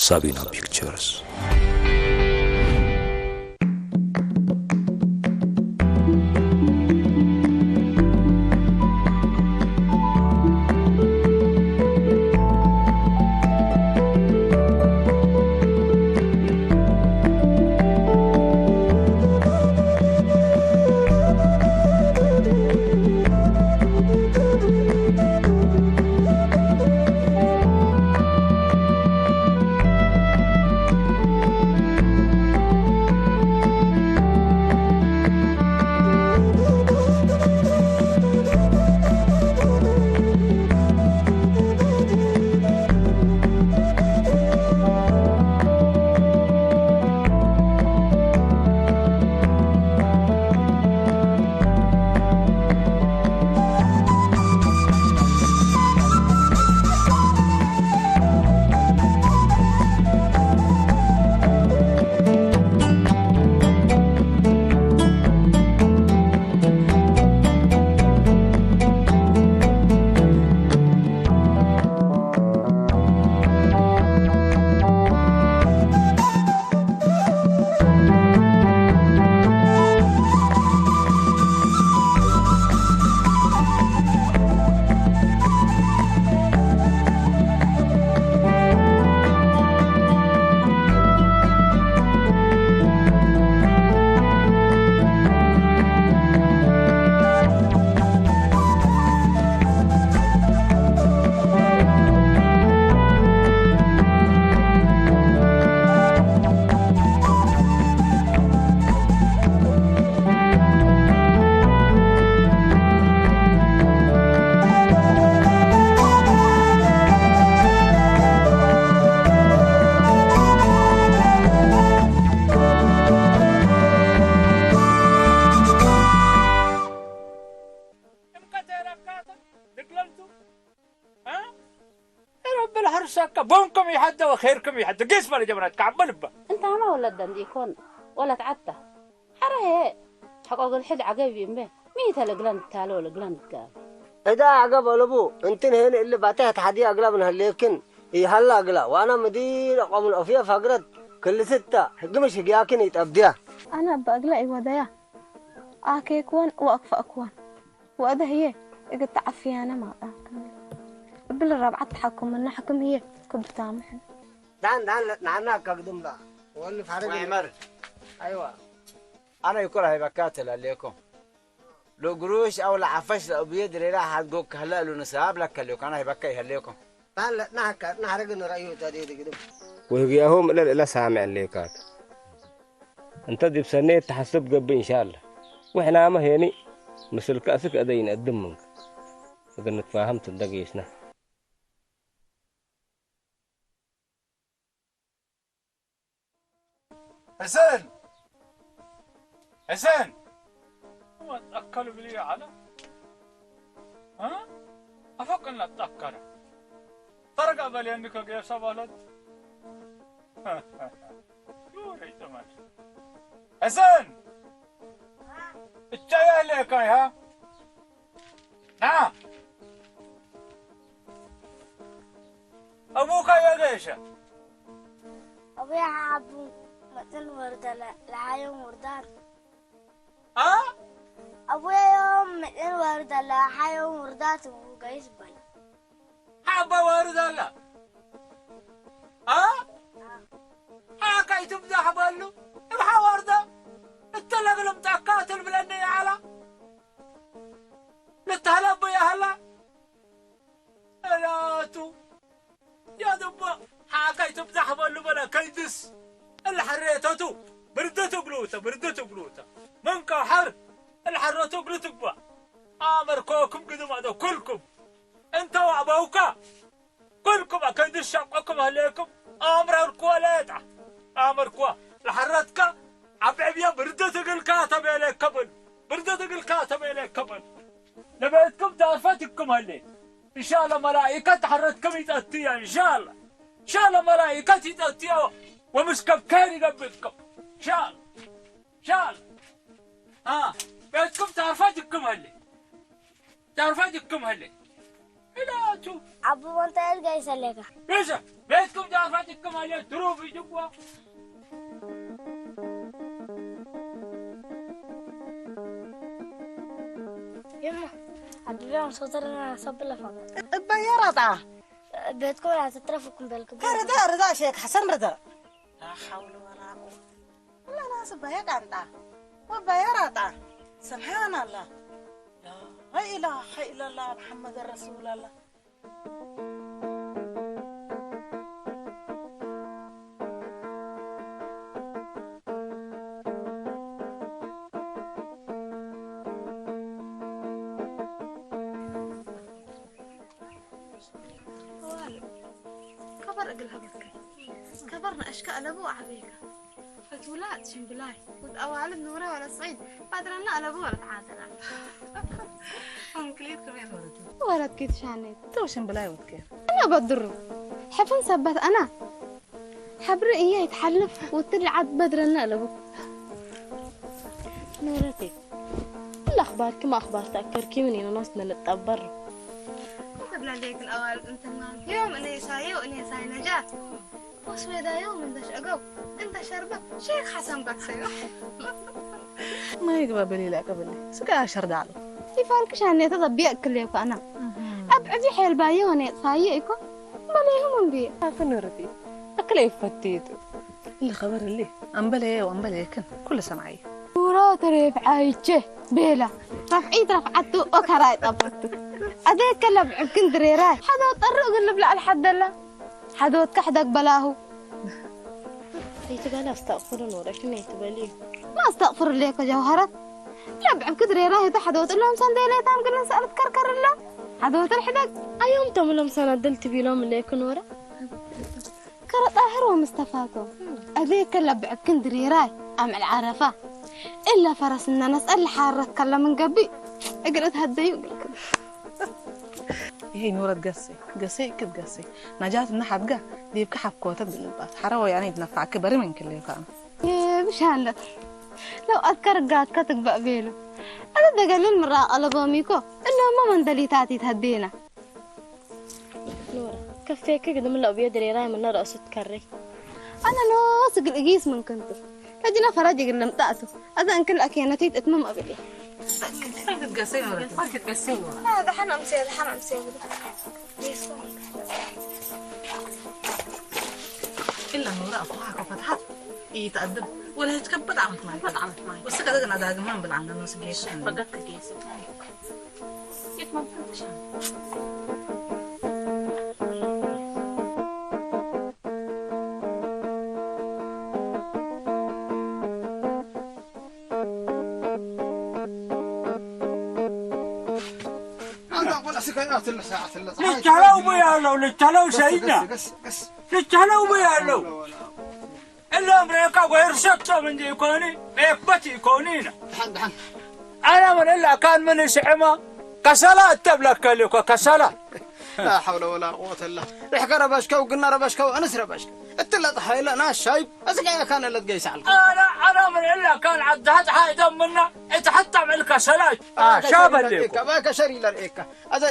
ሳቢና ፒክቸርስ። ረብል ሐርሳካ ቦንኩም ይሐደ ወኸይርኩም ይሐደ ጌስ በለ ጀመራት ከዓበል እባ። እንታማ ወለደ እንዲኮን ወለት ዓታ ሐረ ሄ ሐቆ ግልሕል ዓገብ እምበ ሚተ ለግላን ታሎ ለግላን ጋር። እዳ ዓገብ ኣለቡ እንትን ሄን እሊ ባታ ተሐዲ ኣግላብ ንህሌክን ይሃላ ኣግላ ዋና ምዲር ቆምን ኦፍያ ፋግረት ክልስታ ህግምሽ ህግያክን ይጠብድያ። ኣነ እባ እግላ ይወደያ ኣኬክወን ወኣክፋእክወን። ወእደ ህዬ እግል ተዓፍያነ ማጣ እብል ራብዓት ተሓኩም እና ሕክም ህዬ ክብታምሕን። ዳን ዳን ንዓና ኣካግድምላ ወል ፋረግ ወይመር። ኣይዋ ኣነ ይኩር ሃይበካ ተላለየኩም። ለግሩሽ ኣው ለዓፈሽ ለእብየ ድሬራ ሓድጎ ከህለ እሉ ንሰብ ለከልዮካ ኣነ ሃይበካ ይሀለየኩም። ዳን ናሕካ ናሕረግ ንረእዩ ተዴ ድግድም። ወህግያሆም እለ ልእለ ሳምዕ ሌካት። እንተ ዲብ ሰኔት ተሐስብ ገብእ እንሻላ። ወሕናመ ሄኒ ምስል ከእስክ እደ ይንእድም ምንክ። እግል ንትፋህም ትደጌስና። ሕሰን! ሕሰን! ወጠከል ብሊ ዓለ። እ? ኣፈቅና ጠከረ። ተረጋ በልየኒ ከገየሰ በለት። ዱረይ ተማሽ። ሕሰን! እቻ ያለካ ይሃ? ና! ኣቡካ የገሸ? ኣቡያ ሓቡ መጠን ወርደ ለ-፣ ለሓዮም ውርዳት። አ? ኣቡያ ዮም መጠን ወርደ ለሓዮም ውርዳት ገይስ በል። ሓባ ወርደ ኣላ። አ? ሓካይ ትብዛሕ በሉ። እብሓ ወርደ። እተለግልም ጣካ ትልብለኒ ያዓላ። ልተህለቡ ያህላ። እላቱ። ያድባ ሓካይ ትብዛሕ በሉ በለ ከይድስ። እለ ሕሬተቱ ብርደት እግሉተ፣ ብርደት እግሉተ። መንካ ሓር እለ ሕረቱ እግሉ ትግባ። ኣመርኮኩም ግድም ኣዶ ኩልኩም። እንተ ዋዕባውካ ኩልኩም ከይድስ ሻቆኩም ህሌኩም። ኣምረርኩ ወለጣ። ኣመርኩ ለሕረትካ ዓብዕብያ ብርደት እግልካ ተቤለ ከብል። ብርደት እግልካ ተቤለ ከብል። ለቤትኩም ታርፈት ይኩም ህሌ። እንሻላ መላኢከት ሕረትኩም ይጠትያ፣ እንሻላ። እንሻላ መላኢከት ይጠትያ ወምስከብ ከይር ይገብጥኩም። እንሻላ። እንሻላ። አ፣ ቤትኩም ታርፈት ይኩም ህሌ። ታርፈት ይኩም ህሌ። ኢላ ኣቦ እንታይ ኢልካ ይሰለካ? ቤዛ፣ ቤትኩም ዳፋትኩም ኣለ ትሩፍ ይጅዋ። የማ፣ ኣቢብያ ምስ ወተረና ሰብለ ፋማ። እባ የራጣ። ቤትኩም ኣላ ትትረፍኩም በልክ። ከርዳ፣ ርዳ ሼክ ሐሰን ርዳ። لا حول ولا قوة. لا، لا، سبا يا قانطا. وبا يا راطا. سبحان الله. لا إله إلا الله محمد رسول الله. ከበር እግል ሀበከ። ከበር ንእሽካ ኣለቡ ዓበይካ። ፈትውላ ትሽምብላይ። ወትኣዋልድ ኑረ ወለ ስዒድ። ባድረና ኣለቡ ወለ ተዓዘና። هم كليت كمان ورد. ولد كيت شانيت. تو شمبلاي وتكير. أنا بدر. حفن سبت أنا. حبر إيه يتحلف وترعد بدرنا ألبو. نورتي. الأخبار كما أخبار تأكر كي من ينونس نلتقبر. قبل عليك الأوائل أنت ما. يوم أنا يسايو أنا يساي نجاة. وسويدا يوم أنت شقو. أنت شربك. شيخ حسن بكسيو. ما يقبل بلي لا قبل لي. سكا شردالو. يفعل كشان يتضبي أكل يوكا أنا. أبعد يحيل بايوني صايقكم. بليهم أنبي. أكل نورتي. أكل يفتيتو. اللي خبر اللي. أنبلي وأنبلي كن. كل سمعي. ورا تريف عايشة. بيلا. رفعيت رفعتو أوكراي طبطو. أديك كلا بعكن دريراي. حدا طرق اللي بلا الحد الله. حدا وتكحدك بلاهو. هي تقال أستغفر الله، لكن هي تبالي. ما أستغفر الله يا جوهرة. لا بعكن دريراي تحدا وتقول لهم سندي ليتام قلن سألت كركر الله. حدا وتلحدك. أيوم تملهم سنة دلت بيلوم اللي يكون ورا. كرة طاهر ومصطفى كو. أذيك لبعك كندري راي. أم العرفة. إلا فرس الناس اللي حارت كلا من قبي. اقرأت هدي وقلت. ይሄ ኑረት ገሴ፣ ገሴ እክብ ገሴ። ናጃት እና ሓብጋ፣ ዲብካ ሓብኮተ ብልባት። ሓረወ ያኔ ይትነፋዕክ በሪ ምን ክልዩ ከኣ። ብሻለት። ለው ኣትከርጋካ ትግባእ ቤሉ። ኣነ ደገልል ምራ ቀለቦም ኢኮ። እነሞ መንደሊታት ይትሀደና። ኖራ፣ ከፌክ ግድም ለው ብየ ድሬራ የምነ ረእሱ ትከረይ። ኣነ ኖ ስግል እጊስ ምን ክንቱ። ተጅና ፈራጅ እግል ለምጣእቱ። ኣዛ እንክል ኣኬነተይት እትመም ኣብል። ፋልክት ገሰይ ኖራ፣ ፋልክት ገሰይ ኖራ። لا، دحين أمسي، دحين أمسي. إلا ኖራ፣ أخوها كفتحت. إيه تقدم. ولا هتكبر عمك معي. كبر عمك معي. بس كذا قلنا داقم ما نبلع عنا نص جيش. بقت كيس. ልቻለው ብያለው፣ ልቻለው ሰይድና። ልቻለው ብያለው። እሎም ሬካ ወይ ርሰቶም እንዲ ይኮኒ፣ ቤክበት ይኮኒ ኢና። ድሓን፣ ድሓን። ኣነ ምን እላ ካን ምን ስዕማ፣ ከሰላ እተብለከል እኮ፣ ከሰላ። لا حول ولا قوة إلا. ርሕከ ረበሽከው፣ ግና ረበሽከው፣ ኣነስ ረበሽከ። እትለ ጸሓይለ ናሻይ፣ እዚ ከያ ካን እለት ገይሳዕል። ኣነ፣ ኣነ ምን እላ ካን ዓዲ ሓጥሓ እተምና፣ እትሓጣም እልከ ሰላች። አ፣ ሻበል እኮ። ከባ ከሸሪ ለርእካ። ኣዘ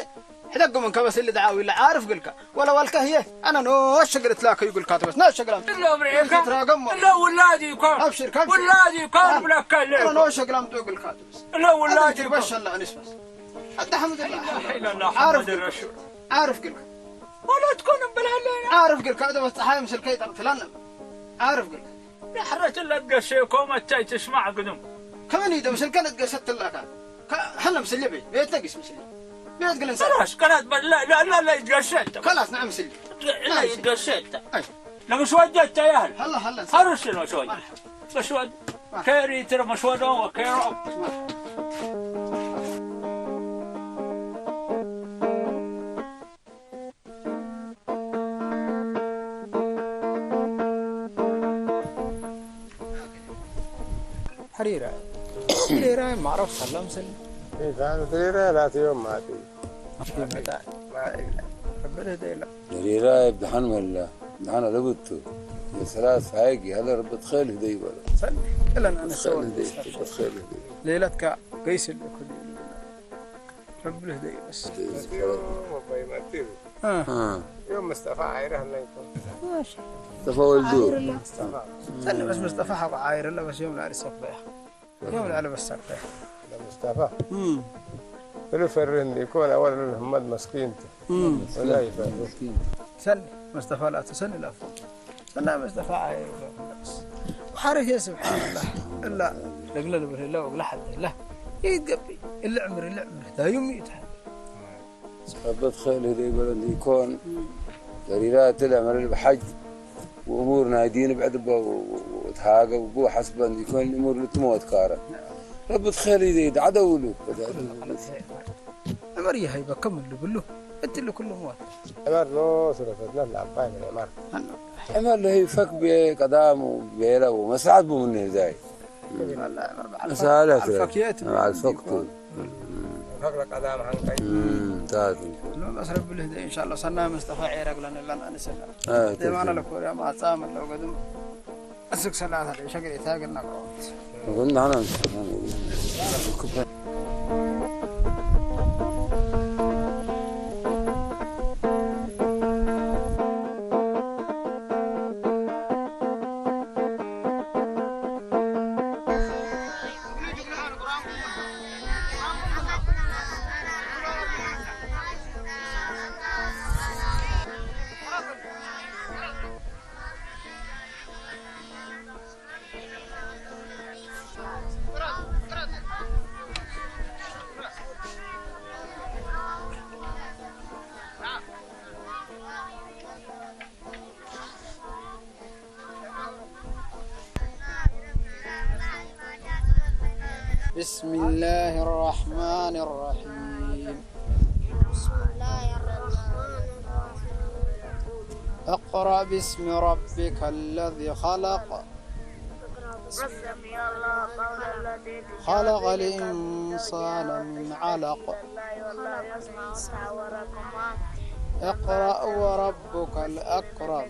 ሕደግ ምን ከበስል ደዓዊ ለዓርፍ ግልካ። ወላ ዋልካ ህየ፣ ኣነ ኖ ሸግር እትላከዩ ግልካ ትበስ፣ ኖ ሸግር ኣምጡ። እሎም ርኤካ፣ ትትራገም ማለት። እሎ ውላድ ይኮን። ኣብሽር፣ ካብ ውላድ ይኮን፣ ኣነ ብለካ ኣለኩ። ኖ ሸግር ኣምጡ ግልካ ትበስ። እሎ ውላድ ኣዘ ይኮን። ትበሽ ኣላ፣ ኣነስ በስ። ኣልሓምዱሊላህ። ላ ኢላሃ ኢላላህ ዓርፍ ሙሐመድ ግልካ። ረሱል። ዓርፍ ግልካ። ወለትኮን እምበላለ። ዓርፍ ግልካ፣ እደ በስ ፀሓይ ምስልከ ይጠቕትላን ነበር። ዓርፍ ግልካ። ዳሕረት ለገሸ እኮ መታይ ትስማዕ ግድም። ከመን እዩ ደምስልከ ለትገሰት ትላካ? ከ-፣ ሐነ ምስል ቤት፣ ቤት ነጊስ ምስል። ቤት ግልን ሰራ። خلاص، خلاص، لا، لا، لا، لا، يتقشى انت. خلاص، نعم ምስል። لا، لا، يتقشى انت. أي. لما شو وجدت يا أهل؟ هلا، هلا. خرج شنو شوي؟ مرحبا. مشوار. مرحبا. كيري ترى مشوار هو كيرو. مرحبا. حريرة. حريرة ما عرفت خلهم سن. إيه، كانوا حريرة لا تيوم ما في. ما في متاع. ما إلا. ربنا هدينا. حريرة بدحن ولا؟ بدحن ولا بتو؟ ثلاث هايقي، هذا ربة خيل هدي ولا؟ سن. إلا أنا سن سوى. هدي، ربة خيل هدي. ليلتك قيس اللي كل. ብልህ ደይ በስ። ወባይ ማቲሩ። እ። እ። ዮም ምስጠፋ ዓይረ ህላይቶ። ማሻ። ተፈወልዱ። ዓይረ ላ። ምስጠፋ። ሰኒ በስ ምስጠፋ ሓቆ ዓይረ ላ በስ ዮም ላዕሊ ሰፍ በያ። ዮም ላዕሊ በስ ሰፍ በያ። ለምስጠፋ። እም። ብሉ ፈርህ እንዲኮን ኣወል ህመድ መስኪን። እም። ወላሂ ፈርህ። ሰኒ ምስጠፋ ላቱ ሰኒ ላቱ። ሰናይ መስጠፋ ኣይብሎ። ወሓረሴ ስብሓንላህ። እላ ለግለ ልብር ህላ ወግላ ሓልተ ህላ። ይትገቢ። እሊ ዕምር፣ እሊ ዕምር። ዳዩም ይትሃል። ሰበት ኸእል ህደ ይበሎ እንዲኮን። ገሪራ እትል ዕምር ልብሓጅ። ወእሙር ናይ ዲን ብዕድባ ወ-፣ ወ-፣ ወ-፣ ወትሃገ ውጉ ሓስበ እንዲኮን እሙር ልትመወት ካረ። ረቢ ትኸእል ህደ ዳዕደውሉ። ዕምር ይሃይበከም እሉ ብሉ። እትል ኩሉ መዋት። ዕመር ኖ ሱረፈትና ለዓባይ ምን ዕመር። ዕመር ለሂ ፈክ ቤ ቀዳሙ ቤላ ወመስዓት ቡ ምን ህዛይ። መሳለት አልፈክየት። አልፈክቱ። ፈክ ለቀዳም ሐንቀይ። እም፣ ታቱ። ኖ መስረብ ብልህ ደይ ኢንሻአላህ ሰና መስጠፋ ዔረግ ለንላን አንሰላ። አ፣ ደማና ትክክል። ለኮሪያ ማጻ መለው ገድም። እስክ ሰላሳ ደቂቃ ሸገር የታገልና ቀረቡት። ወንድ ሀና። بسم الله الرحمن الرحيم. بسم الله الرحمن الرحيم. اقرأ باسم ربك الذي خلق. خلق الإنسان من علق. اقرأ وربك الأكرم.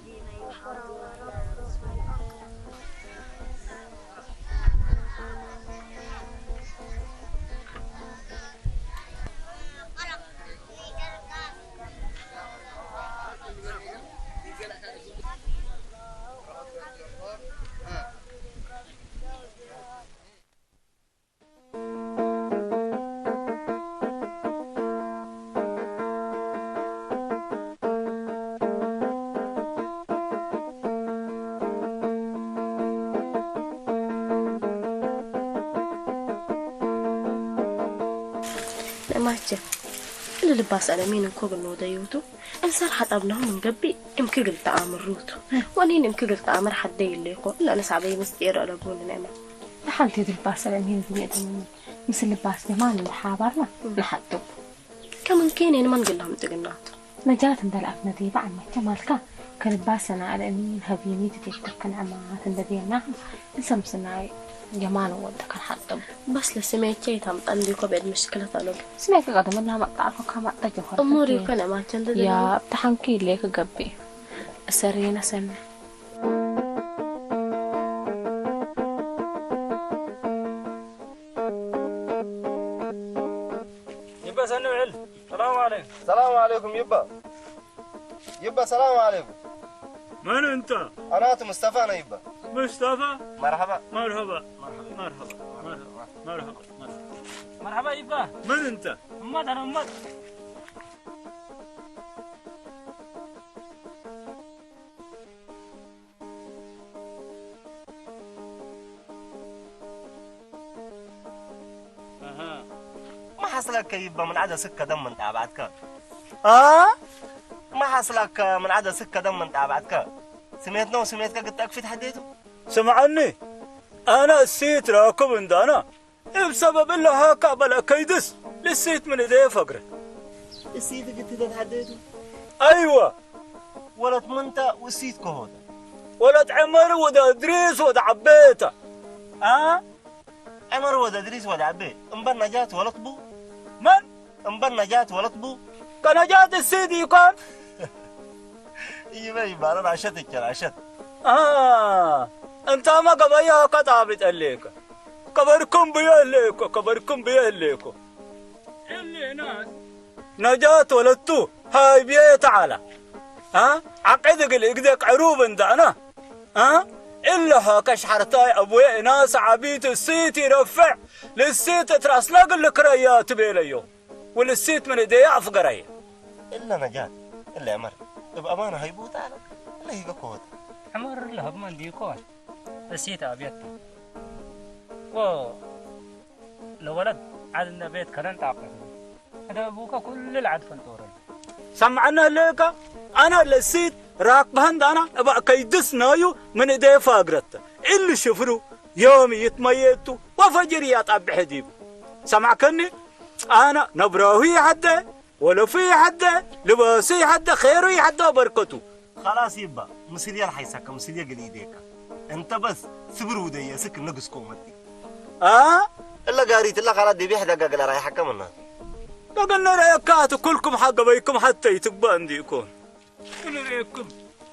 نعماتي، اللي لباس أنا مين نكوب النوضة يوتو؟ إنسان حتى أبنهم من قبي، إمكي قلت أمر روتو. وأنين إمكي قلت أمر حد يليقو، إلا نسعى بي مستير على بون نعمة. ሓንቲ ልባስ ሰለሚን ዝብየት ምስ ልባስ ድማ ንሓባርና ንሓጥብ። ከም እንከይን እኔ ማን ገላም ጥግናት። ነጃት እንደ ልኣት ነዲባ ዓመተ ማልካ ከልባስ ሰናእለ እኒ ሀቢኒ ትጌትር ከንዕማት እንደ ዴና እንሰምስናይ የማን ወደ ከንሓጥብ። بس لسميتي تام تندي كوبيد مشكلة لوك. ስሜት ቀደም እና ማጣዕኮ ከማጣ ጀሆን። أموري كنا ما تندي. ያ ብታሓንኪ ኢለ ክገብእ እሰሪና ሰሚ። ይባ ሰኒ ውዕል። ሰላም ዓለይኩም። ሰላም ዓለይኩም ይባ። ይባ ሰላም ዓለይኩም። መን እንተ? ኣናቱ ሙስጠፋ ነው ይባ። ሙስጠፋ? መርሐባ። መርሐባ። መርሐባ። መርሐባ። መርሐባ ይባ። መን እንተ? እማት ኣነ እማት። أها. ما حصلك يبا من عدا سكة دم من تابعتك؟ ها؟ ما حصلك من عدا سكة دم من تابعتك؟ سمعتنا وسمعتك قد أكفي تحديته؟ سمعني، أنا السيت راكب عندنا. بسبب الله هاكا بلا كيدس. لسيت من إيديه فقره. السيت قد تحديته؟ أيوة. ولد منتا وسيت كهودا. ولد عمر ودا إدريس ودا عبيتا. ها؟ عمر ودا إدريس ودا عبيت. أمبر نجاة ولد بو. من؟ أمبر نجاة ولد بو. كنجاة السيد يكون. إيوه، يبقى أنا عشت الكل، عشت. آه. أنت ما قبايا كتابت عليك. كبركم بيه ليكو، كبركم بيه ليكو. اللي ነጃት ወለቱ ሃይብየ ተዓላ። አ? ዓቂ ዝግል እግዜ ቀሩብ እንዳና። አ? እለኸ ከሽሓርታይ ኣቡየ እና ሰዓቢት እሲት ይረፍዕ። ልሲት እትራስላ ግል ክረያ ትቤለዮ። ወልሲት ምን እደያ ኣፍገራየ። إلا نجاة، إلا أمر. بأمانة هاي بوت أنا. إلا هي قوت. عمر لهب من دي قوت. السيت أبيت. و لولد عاد النبيت كرنت عقل. هذا أبوك كل العد فنطوري. سمعنا لك. أنا لسيت راك بهند أنا أبا كيدس نايو من إيدي فاقرت. إلا شفرو يوم يتميتو وفجر يطبح ديب. سمعكني؟ ኣነ ነብራሁ ይሓደ፣ ወለፉ ይሓደ፣ ልባሱ ይሓደ፣ ኼሩ ይሓደ በርከቱ። خلاص يبا، مسيريا الحيساك، مسيريا قليديك. أنت بس صبر ودي يسك نقص كومتي. ها؟ إلا قاريت إلا خلاص دي بيحدى قاقل رايح حكمنا. قاقلنا رايكات كلكم حق بيكم حتى يتبان ديكم. كل ريكم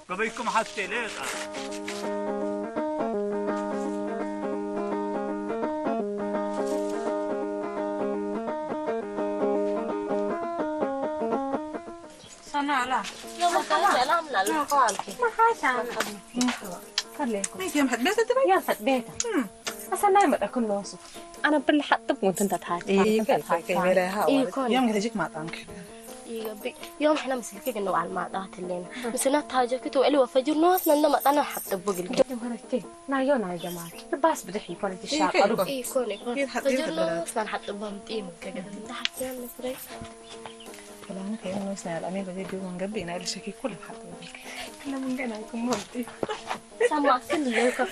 قبيكم حتى ليت. صنع لا. يوم كان سلام لا. ما قالك. ما حاشا. خليكم. ميت يوم حد بيته تبي؟ يوم حد بيته. هم. أصلاً ما يمدأ كل وصف. أنا بالحق طب وانت انت تحاكي. إيه، كيف، كيف، لا، ها، إيه، والله. كون. يوم قد يجيك ما طعمك. يوم إحنا مسلكين إنه على ما طاعت لنا. مسنا تاجك تو إلو فجر نواس نن ما طنا حتى بقول. جد مرتين. لا، يوم على جماعة. الباص بدح يكون إيه، الشاق كيف، ألو. كيف. إيه، كون، كون. يلحق، فجر يلحق نواس نحط بهم تيم كده. نحط يوم نفرق. Kalaana kee nuus naa lamee badee duu man gabbi naa illee shakii kula haa ta'u. Kala mun ganaa kun moti. Sama sin leko.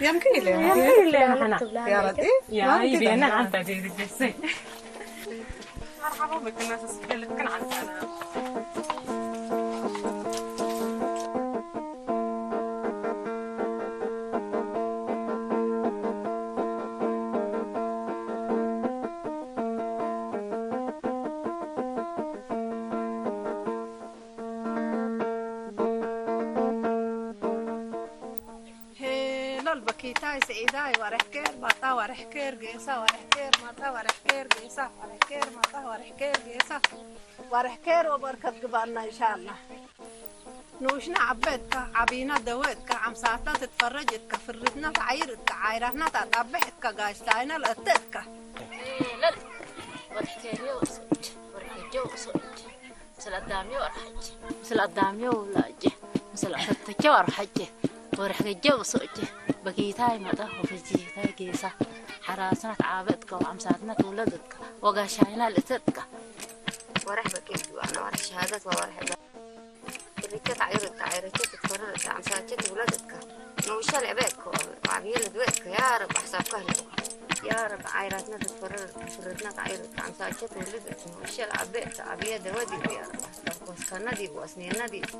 Yam kee le. Yam kee le hana. Yaa rabbi. Yaa ibeena anta deebi jesse. Marhaba bik nas galkan antana. ሄለል በኪታይ ሰኢዳይ ወረሕኬር ማጣ ወረሕኬር ጌሳ ወረሕኬር ማጣ ወረሕኬር ጌሳ ወረሕኬር ማጣ ወረሕኬር ጌሳ ወረሕኬር ወበርከት ግባና ኢንሻአላህ። ንኡሽና ዓበትካ ዓቢና ደወትካ ዓምሳትና ትትፈረጅ እትካ ፍርትና ትዓይር እትካ ዓይራትና ታጣብሕ እትካ ጋሽታይና ለእተ እትካ። ሄለል ወረሕኬር ወስድ ወረሕኬር ወስድ። ምስል ኣዳምዮ ኣርሓጀ፣ ምስል ኣዳምዮ ውላጀ፣ ምስል ኣሰተቸው ኣርሓጀ፣ ወርሕ ገጀ ውሶጀ፣ በጊታይ መጠ ወፍጂታይ ጌሳ፣ ሓራስና ተዓበጥካ ወዓምሳትና ትውለደትካ፣ ወጋሻይና ልእተትካ። ወርሕ በቂድ ዋና ወርሕ ሸሃደት ወወርሕ ሪከት ዓይርካ ዓይረቸ ትትፈረር እካ ዓምሳቸ ትውለደትካ። ንውሻ ልዕበ እኮ ዓብየ ልድወ እኮ ያ ረብ ኣሕሳብካ ህልው። ያ ረብ ዓይራትና ትትፈረር እካ ፍርድና ተዓይር እካ ዓምሳቸ ትውልድ እኮ ንውሻ ልዓበ እካ ዓብየ ደወ ዲቡ ያ ረብ ኣሕሳብካ ወስካና ዲቡ ኣስኒየና ዲቡ።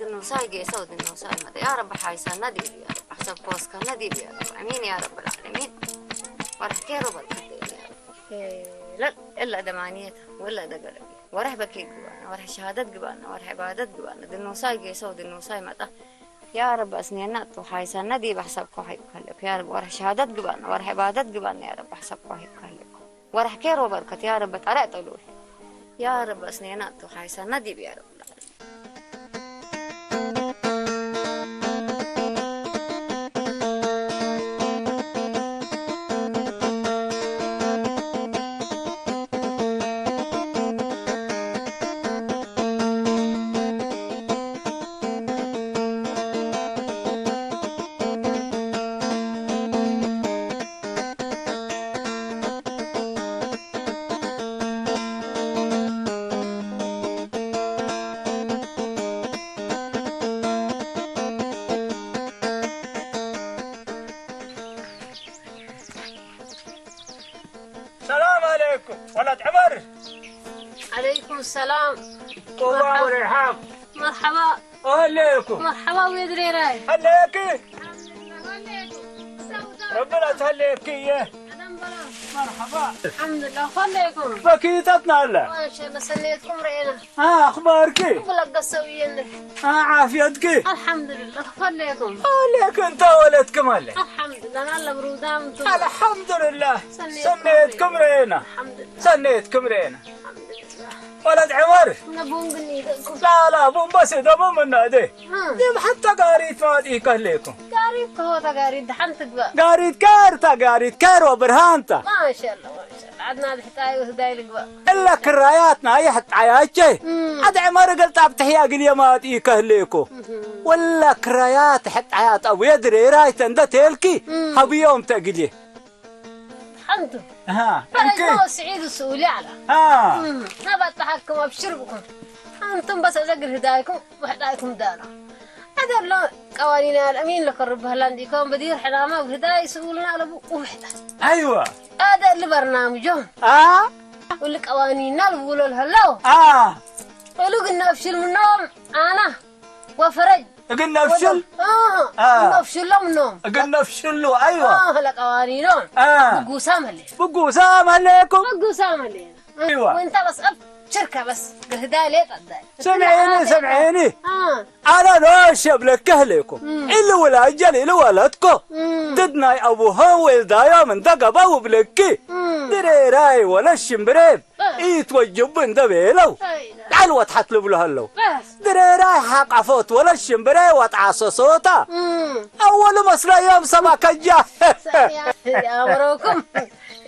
ድኖሳይ ጌሰው ድኖሳይ መጠ ያ ረብ ሓይሳና ዲቡ ያ ረብ ኣሕሳብካ ወስካና ዲቡ ያ ረብ ኣሚን ያ ረብ ልዓለሚን። ወርሕ ኬሮ በልከት ያ ረብ። لا، إلا دمانيتها ولا دقلبي. ورح بكي قوانا، ورح شهادات قوانا، ورح عبادات قوانا. دنوساي قيسو، دنوساي مطا. يا رب أسنينا تو حايسانا دي بحسب كوحي كلك. يا رب ورح شهادات قوانا، ورح عبادات قوانا يا رب بحسب كوحي كلك. ورح كير وبركة يا رب طلع طلول. يا رب أسنينا تو حايسانا دي يا رب. السلام عليكم ولد عمر. عليكم السلام. طوبى مرحبا. والارحاب. مرحبا. عليكم. مرحبا ويا دريراي. عليكي. ربنا تهليكي. መርሓባ። ኣልሓምዱሊላህ፣ ከመይ ኢኹም? በኪተትና ኣለ። ማሻኣላህ፣ ሰነየትኩም ርኤና። ኣ፣ ኣኽባርኪ? ብለገስ ሰብየለ። ኣ፣ ዓፍየትኪ? ኣልሓምዱሊላህ፣ ከመይ ኢኹም? ኣሌክ፣ እንተ ወለድክም ኣለ። ኣልሓምዱሊላህ፣ ናለ ብሩዳም ቱ። ኣልሓምዱሊላህ፣ ሰነየትኩም ሰነየትኩም ርኤና። ኣልሓምዱሊላህ። ሰነየትኩም ርኤና። ኣልሓምዱሊላህ። ወለድ ዑመር? ነቡን ግን ይደልኩም። ላ፣ ላ፣ ቡን በስ ደሞ መናደ። እ። ደም ሓታ ጋሪት ማጥ ይከህሌኩም። ጋሪት ከሆ ተጋሪት ደሓን ትግባእ። ጋሪት ካር፣ ታ ጋሪት ካር ወብርሃንታ። ማሻአላህ፣ ማሻአላህ። ዓድና ዝሕጣዩ ህዳይ ልግባእ። እላ ክራያትና ይሕጣያቸ። እም። ዓድ ዑመር ገልጣብ ትሕያ ግልየ ማጥ ይከህሌኮ። እም። ወላ ክራያት ሕጣያት ኣብ የድሬራይተ እንደ ተልኪ እም። ሃብዮም ተግልየ። ሓንቱ። ኣሃ፣ ፈረጅ እንኪ። ስዒድ ስኡሊ ኣላ። ኣሃ። እም፣ ናባታ ሓክም ኣብሽር ብኩም። ኣንቱም በሰ ዘግር ህዳይኩም ውሕዳይኩም ዳና። ኣደሎ ቀዋኒና ኣልአሚን ለከርብ በህላ እንዲኮም በዲር ሕላማ ህዳይ ስኡልና ለቡ ውሕዳ። ኣይዋ። ኣደል በርናምጆም። ኣ? ውል ቀዋኒና ልብሎ ለህለው። ኣ። እሉ ግን ነፍሽል ምኖም ኣና ወፈረጅ እግን ነፍሽል? ወደ-፣ አ፣ አ። ነፍሽሎም ነው። እግን ነፍሽሉ፣ አይዋ። አ፣ ለቀዋኒ ነው። አ። ብጉሳ መለ። ብጉሳ መለኩም? ብጉሳ መለ። አይዋ። ወንታ በስ ኣብ ሽርካ በስ ግርህዳ ሌ ቀዳይ። ስምዒኒ፣ ስምዒኒ። አ። ኣነ ኖሽ የብለኪ ህሌኩም። እም። ኢሉ ወላጀል ኢሉ ወለድኮ። እም። ድድናይ ኣቡሆ ወልዳዮም እንተ ገባው ብለኪ። እም። ድሬራይ ወለ ሽምብሬ። እ። ኢትወጅቡ እንደ ቤለው፣ ኣይዳ። ላዕሊ ወትሓት ልብሉ ሃለው። በስ። ድሬራይ ሓቃፎት ወለ ሽምብሬ ወጣሰሶታ። እም። ኣወሉ መስለዮም ሰባ ከጃ። ሰያ፣ የኣምረውኩም፣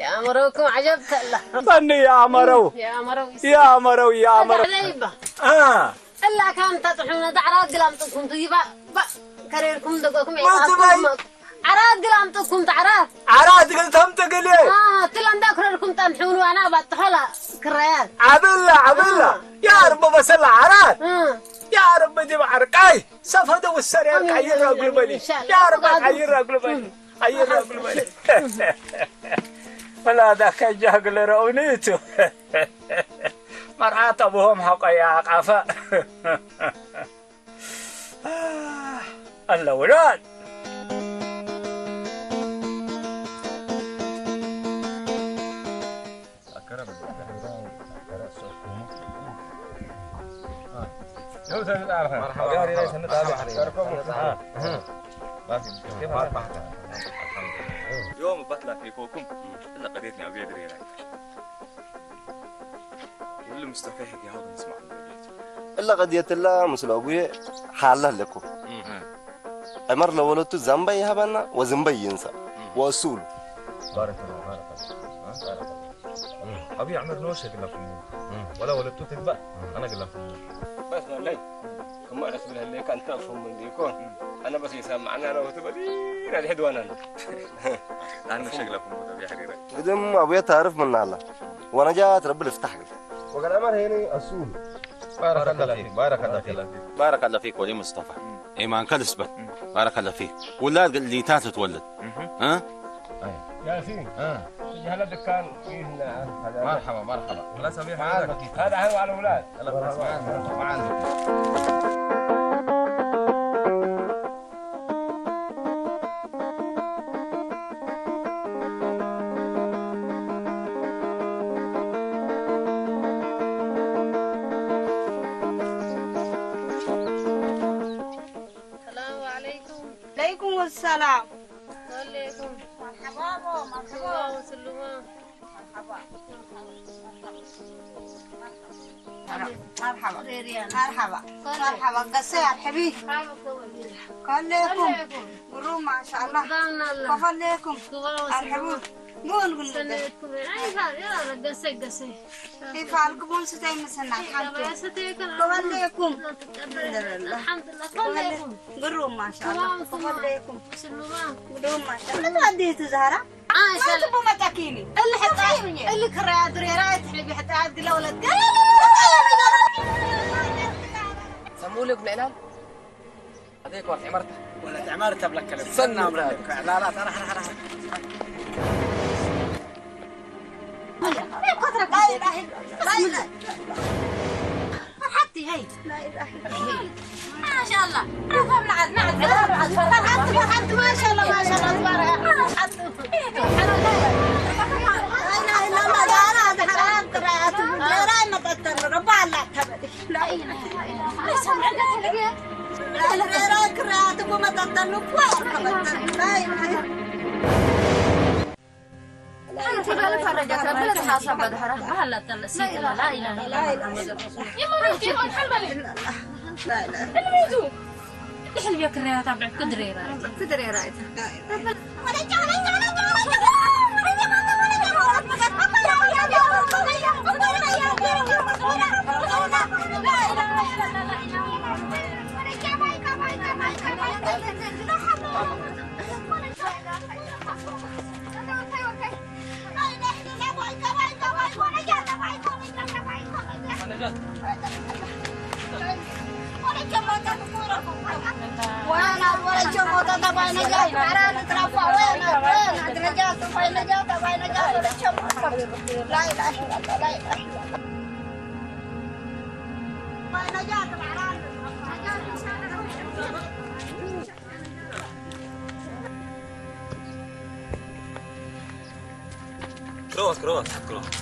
የኣምረውኩም ዓጀብ ተላ። ፈኒ የኣመረው። የኣምረው ይስ-፣ የኣመረው፣ የኣመረው። ተዳዕዳ ይባ። አ። እላ ካም ተጥሑነ ዳዕራ ግላም ጥኩም ትይባ፣ ባ፣ ከሬርኩም ደገኩም ሞት ይባኩም ባይ። ማ-፣ ዓራት ግል ኣምጥኩም ተዓራት። ዓራት ግል ተምጥግል። አ፣ ትላ እንዳ ክረርኩም ጠንሑን ዋና ባጥሖላ ክራያት። ዓብላ፣ ዓብላ። አ። ያ ረቢ በሰላ ዓራት። አ። ያ ረቢ ዲብ ዓርቃይ። ሰፈደ ውሰር ያርቃይ ይራጉል በሊ። ኢንሻአላህ። ያ ረቢ ይራጉል በሊ። አ። ኣይራጉል በሊ። ወላ ዳካ ጃግለ ረኡኒቱ። መርዓት ኣቡሆም ሓቆያ ቃፋ። الأولاد. يوم بطلع فيكوكم إلا قضيتني أبيض رينا. واللي مستفيحك يا هذا نسمع. እለ ቀድየትላ ምስለ ኣጉየ ሓላ ኣለኩ። እም። ዕመር ለወለቱ ዛምባይ ይሃበና ወዝምባይ ይንሳ። እም። ወእሱሉ። ባረከ ላሁ፣ ባረከ ላሁ። እ፣ ባረከ ላሁ። እም። ኣቢ ዕመር ነወሸ ግላኩም። እም። ወላ ወለቱ ትግባእ፣ እም። ኣነ ግላኩም። በስ በለይ። ከመ ዕረስ ብለህ ለካ እንተ ኣፍሁም እንዲኮን። እም። ኣነ በስ ይሰማዕና ነው ትበል። ይረድ ሕድዋና ነው። ኣነ ሸግላኩም ወደ ቢያሕሪረ። ግድም ኣቡየ ታርፍ ምናላ። ወነጃት ረቢ ልፍታሕ ግል። وقد أمر هنا السؤول. بارك الله فيك، بارك الله فيك. بارك الله فيك ولي مصطفى. إيمان كالسبت. بارك الله فيك. ولاد اللي تاتت تولد. ها؟ ياسين. ها؟ تجي هلا دكان فيه هنا. مرحبا، مرحبا. خلاص أبي حبيبك. هذا هو على الأولاد. يلا خلاص، معانا. معانا. السلام عليكم. عليكم السلام. عليكم. مرحبا، مرحبا. سلوى، سلوى. مرحبا. مرحبا. مرحبا. مرحبا. قصي أرحبي. كلكم. قرو ما شاء الله. كفليكم. أرحبوا. قول، قول. سنتكم. أي فا-، يا رب، قصي، قصي. كيف حالكم؟ ستي مسنا. كفليكم. الحمد لله. الحمد لله. كفليكم. قرو ما شاء الله. كفليكم. قرو ما شاء الله. ما تبو متاكيني. اللي حتى، اللي كرا دري رايت حبي حتى عاد قلولت. سمولك نعلان. هذيك ورد عمرته. ولا عمرته بلا كلام. سنة عمرته. لا، لا، ترى، ترى، ترى. لا إله إلا الله. لا إله إلا الله. حطي هي. لا إله إلا الله. ما شاء الله. عفا من عاد، ما عاد. فرحت، فرحت، ما شاء الله، ما شاء الله، تبارك الله. فرحت. إيه، فرحت. ክረዋት ክረዋት ክረዋት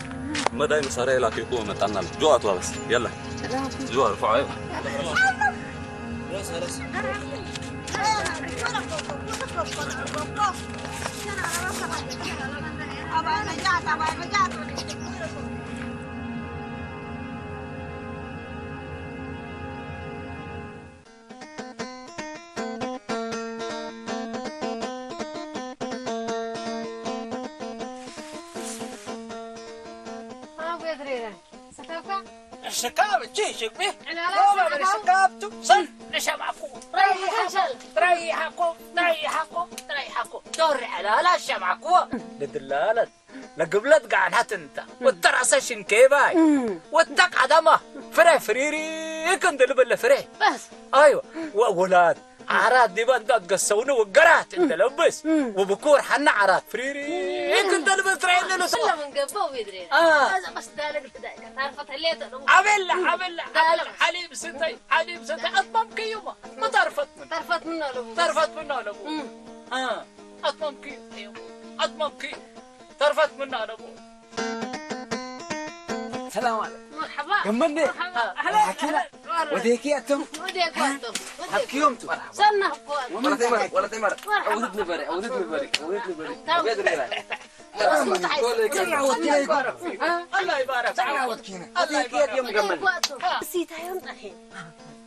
መዳይ መሳርያ ላኪኩ መጣና ጆ ኣትዋ በስ የለ ጆ ኣርፋ ኣዩ ለግብለት ጋናት እንተ ወተራሰ ሽንኬባይ ወተቅ አዳማ ፍረ ፍሪሪ ክንድልበለ ፍሬ በስ ኣይወ ወ- ወላት ዓራት ዲባ እንዳትገሰውኒ ወገራት እንደለብስ ወብኩር ሓና ዓራት ፍሪሪ ክንደልበስ ትረየለሉ ሰለምን ገባው ቤድሬ አ። እዛ በስ ዳለግ ትዳይ ታርፈት ህሌተ ነው አቤላ አቤላ ዳለ- ሓሊብ ስተይ ሓሊብ ስተይ ኣጥማምክዩማ መታርፈት ምን ተርፈት ምን ነው ለቡ ተርፈት ምን ነው ለቡ አ። ኣጥማምክዩ ኣጥማምክዩ ተርፈት ምን ነው ለቡ ሰላም አለ መርሐባ ገመኔ መርሐባ አህለን ወዴኪ ኣቶም ወዴኪ ኣቶም ሓኪዮም ቱ ሰና እኮ ወለተይ ማር ወለተይ ማር ወለተይ ማር ወለተይ ማር ወለተይ ማር الله يبارك فيك الله يبارك فيك الله يبارك فيك الله يبارك فيك ሲታዮም ጠሒ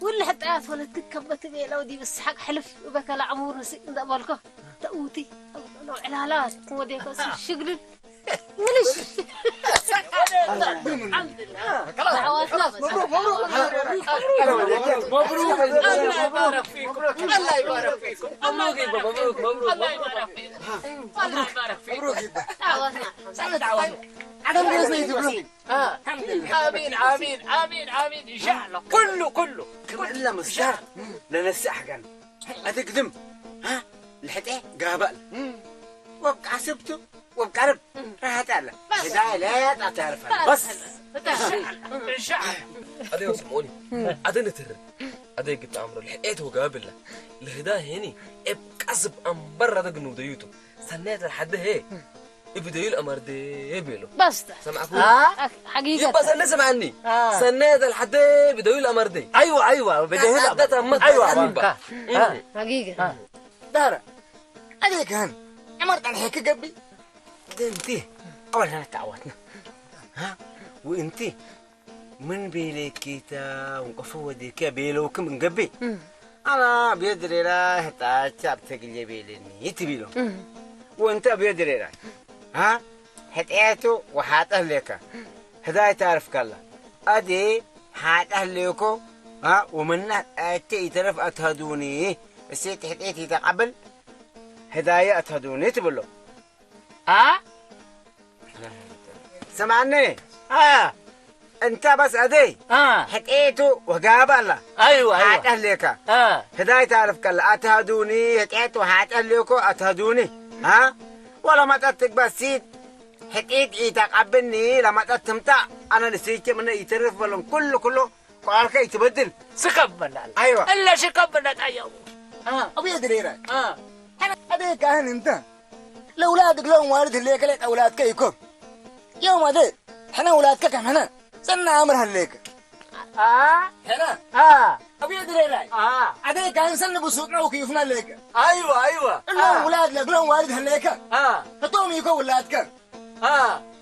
ውልሕ ጣያት ወለት ክከበት ቤለው ዲብ ስሓቅ ሕልፍ በከላ ዕሙር ንሲ እንደበልኮ ተውቲ ዕላላት ወዴኮ ሽግልን ምልሽ አሚን አሚን አሚን አሚን ኢንሻአላህ ኩሉ ኩሉ ክምዕላ መስጋር ለነስእ ኣሕጋን ኣትግድም ልሕጤ ጋባል ወብቃ ስብቱ ወብቃ ረብ ራሃት ኣለ ሄዳ ሌጣ ተርፋ በስ ኣደዮ ስምኦኒ ኣደ ንትርር ኣደ ግጣ ኣምሮ ልሕጤት ወጋብላ ልህዳ ሄኒ ኤብ ቀስብ ኣምበር ኣደ ግንውደዩቱ ሰናየት ኣልሓደ ሄ እብደዩል ኣማርዴ ቤሎ በስተ ሰማዕኩ ሓጊገ ይባ ሰነ ስምዓኒ ሰናየት ኣልሓደ ብደዩል ኣማርዴ ኣይዋ ኣይዋ ብደዩል ኣማርዴ ኣይዋ ሓጊገ ዳረ ኣደይ ካህን ዕመር ጠንሐ ክገቢ ደንቲ ኣወልና ተዓወትና ወእንቲ ምን ቤለኪታ ወንቀፎ ወዴኪያ ቤለውክም እንገቢ ኣና ቤድሬራ ህጣች ኣብ ተግልየ ቤለኒ ትቢሎ ወእንተ ቤድሬራ ሕጥያቱ ወሓጠ ህሌካ ህዳይ ታርፍ ካላ ኣዴ ሓጠ ህሌኮ ወመና ኣቴ ይተረፍ ኣትሃዱኒ እሴ ትሕጤት ይተቃብል ህዳየ ኣትሃዱኒ ትብሎ አ ስማኒ አ እንታ በስ ኣደይ አ ሕጤቱ ወጋብ ኣላ ኣይዋ ኣይዋ ሓጠ ህሌካ አ ህዳይ ታርፍ ከላ ኣትሃዱኒ ሕጤቱ ሓጠ ህሌኮ ኣትሃዱኒ አ ወላ መጠት ትግባ ሲት ሕጢት ኢተቃብኒ ለመጠት ትምጣ ኣነ ልስይቼ ምነ ይትርፍ በሎም ኩሉ ኩሉ ቆርከ ይትበድል ስከብ መላል ኣይዋ እለ ሽከብ መላል ኣየው አ ኣቡየ ድሬራ አ ኣደ ካህን እንተ ለውላድ ግሎም ዋልድ ህሌከ ለቀ ውላድከ ይኮም የውም ኣደ ሕነ ውላድከ ከም ሕነ ሰና ኣምር ህሌከ አ? ሄና። አ። ኣቤት ድሬራይ። አ። ኣደይ ካንሰል ንብሱጥ ነው ክዩፍና ለከ። አይዋ፣ አይዋ። እሎም አ። ውላድ ለግሎም ዋልድ ሀለከ። አ። ህቶም ይኮ ውላድከ። አ።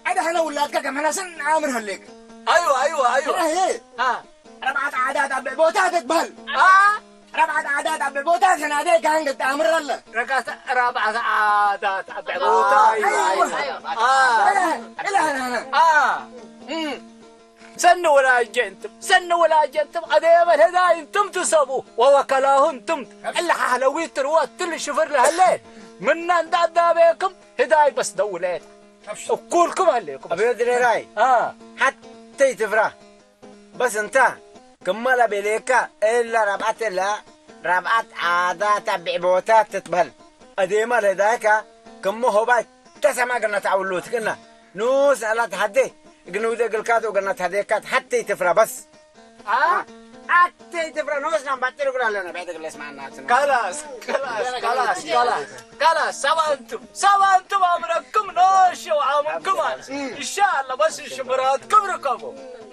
ኣደ ሀነ ውላድከ ከመናሰን ኣምር ሀለከ። አይዋ፣ አይዋ፣ አይዋ። ሄ። አ። ረብዓት ዓዳት ኣብ ቦታ ትትበሃል። አ። ረብዓት ዓዳት ኣብ ቦታ ተናደ ካህን ገጣምር ኣለ። ረጋት ረብዓት ዓዳት ኣብ ቦታ። አይዋ፣ አይዋ። አ። ኢላ፣ ኢላ፣ ኢላ፣ ኢላ። አ። እም። ሰኒ ወላጀ እንትም፣ ሰኒ ወላጀ እንትም፣ ኣደየ በል ህዳይ እንትም ትሰቡ፣ ወወከላሁ እንትም፣ እለ ሓህለዊ ትርወ ትል ሽፍር ለህለ፣ ምና እንዳዳበየክም ህዳይ በስ ደውለት። እኩልኩም ኣለኩም። ኣቤት ድሬራይ። አ። ሓተይ ትፍራ። በስ እንታ፣ ክመላ ቤሌካ፣ እለ ራብዓት እለ፣ ራብዓት ዓዳት ኣብ ቦታ ትትበል። ኣደየማ ለህዳይካ፣ ክሞ ሆባይ ተሰማ ገና ተዓውሉ ትክእና። ንኡስ ኣላት ሓደይ፣ እግንውደ እግልካት ወገና ተሃደካት ሓተይ ትፍራ በስ። አ? ሓተይ ትፍራ ንኡስ ናም ባጭር እግር ኣለና፣ ቤት እግር ለስማዕና ትነው። ካላስ፣ ካላስ፣ ካላስ፣ ካላስ። ካላስ፣ ሰባ እንቱም፣ ሰባ እንቱም ኣምረኩም ኖሽ ወዓምኩም ኣለ። እም። ኢንሻኣላ፣ በስ እሺ፣ ምራትኩም ርከቡ።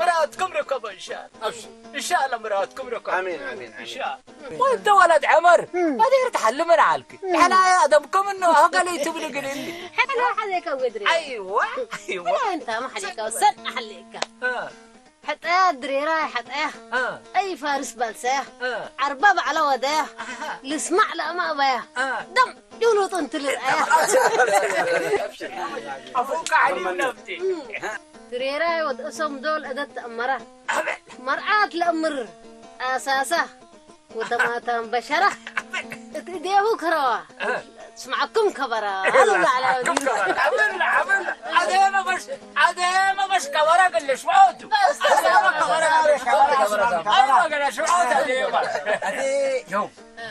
ምራትኩም ርከቡ፣ ኢንሻኣላ። ኣብሽር። ኢንሻኣላ፣ ምራትኩም ርከቡ። ኣሜን፣ ኣሜን፣ ኣሜን። ኢንሻ-፣ ወንተ ወለድ ዐመር፣ እም። ባዴር ትሓልመን ዓልኪ። እም። ሕና ኣደምኩም እኖ፣ ሀገለይ ትብሊ ግን እንዲ። ሕና ሓዘካ ወድሪ። ኣይዋ፣ ኣይዋ። ሕና እንታ ማሓሌካ፣ ሰጥ ሓሌካ። እ። ሕጠያ ድሬራ፣ ሕጠያ። እ። ኣይ ፋርስ ባልሰያ። እ። ዓርባ ባዕላ ወደያ። ኣሃ። ልስማዕ ለእማ እባያ። እ። ደም ይብሉ ጥንቲ ልርኣያ። ኣፉካ ዓሊም ነብቲ። እም። ድሬራ ወድ እሶም ዶል እደት ተእመራ። ኣበ። መርዓት ለእምር ኣሳሳ። ወተማታም በሸራ። እቲ ዴቡ ክረዋ። እ። ስማዕኩም ከበራ። ኣሉላ ዓላ ስማዕኩም ከበራ። ኣበል፣ ኣበል። ኣደመ በሽ፣ ኣደመ በሽ ከበራ ገለሽ ወቱ። ኣደመ ከበራ ገለሽ ወቱ። ኣደመ ገለሽ ወቱ፣ ኣደመ። ኣደ፣ ዮ። እ።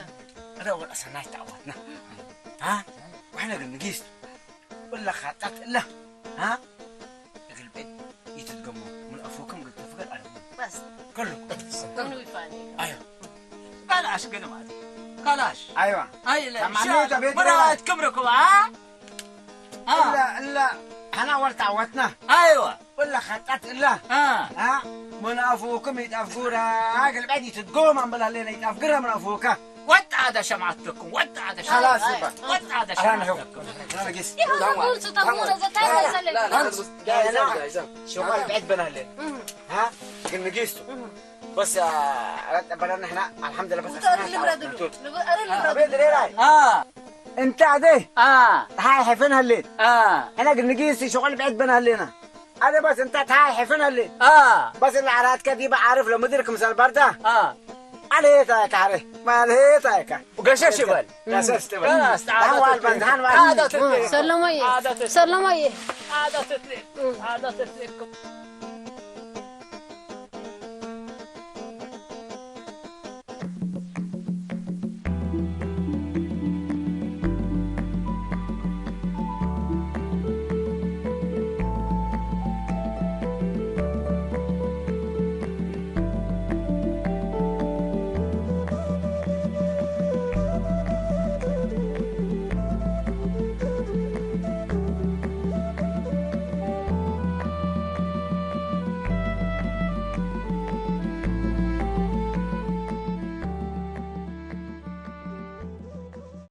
ኣደ ወላ ሰናይ ተዓወትና። እ። ሀ? ዋሕነ ግን ንጊስት። ወላ ኻጣት እላ። ሀ? እግል ቤት ይትትገሞ። ምን ኣፎኩም ግል ተፍገር ኣለ። በስ። ከሉ። ምኑ ይፋኒ? ኣዮ። ካላሽ ግን ማለት። ካላሽ። ኣይዋ። ኣይ፣ ለ-፣ ተማኒ ሻ-፣ ተቤት ምራት ክብርኩም፣ አ? አ። እላ፣ እላ፣ ሐና ወልታ ወትና። ኣይዋ። ወላ ኻጣት እላ። አ። አ? ምን ኣፎኩም ይጣፍጉራ። እግል ቤት ይትትገሞ። ኣንበላሌና ይጣፍግራ ምን ኣፎካ። ወጣ ዓደ ሸምዓትኩም፣ ወጣ ዓደ ኸላስ ሸምዓትኩም፣ ይባል። ወጣ ዓደ ኣራን ሸምዓትኩም። ሕኩም። ጊስ። ይኸው ተጉር ጽጠሙ ነዘታይ መሰለኝ። لا، لا، لا، لا، لا. شغل بعيد بنهلين. እህ። ها؟ ግን ንጊስቱ። እህ። በስ፣ አ፣ ረጠ በለና ሕና፣ ኣልሓምዱሊላህ፣ በስ ወጣ ኣስና ልምረድሉ። ታወት። ልብ-፣ ኣረ ልምረድሉ። ኣቤት ድሬራይ። አ። እንታ ኣደ? አ። ተሓይ ሕፍን ሃሌን። አ። ሕና ግን ንጊስቲ ሸቆል ብዕድ በን ሃሌና። ኣደ በስ እንታ ተሓይ ሕፍን ሃሌን። አ። በስ ለዓራት ከዲባ ዓርፍ ለምድር ክምሰል በርዳ። አ። ኣለ ታይካ ዓረ። ማለ ታይካ። ገሸሽ ይበል። ገሸሽ ትበል። አ፣ ኣስተዓባተ ደሓን ዋል በል፣ ደሓን ዋል። ዓዳተ ሰለማየ። ዓዳተ ሰለማየ። ዓዳተ ዓዳተ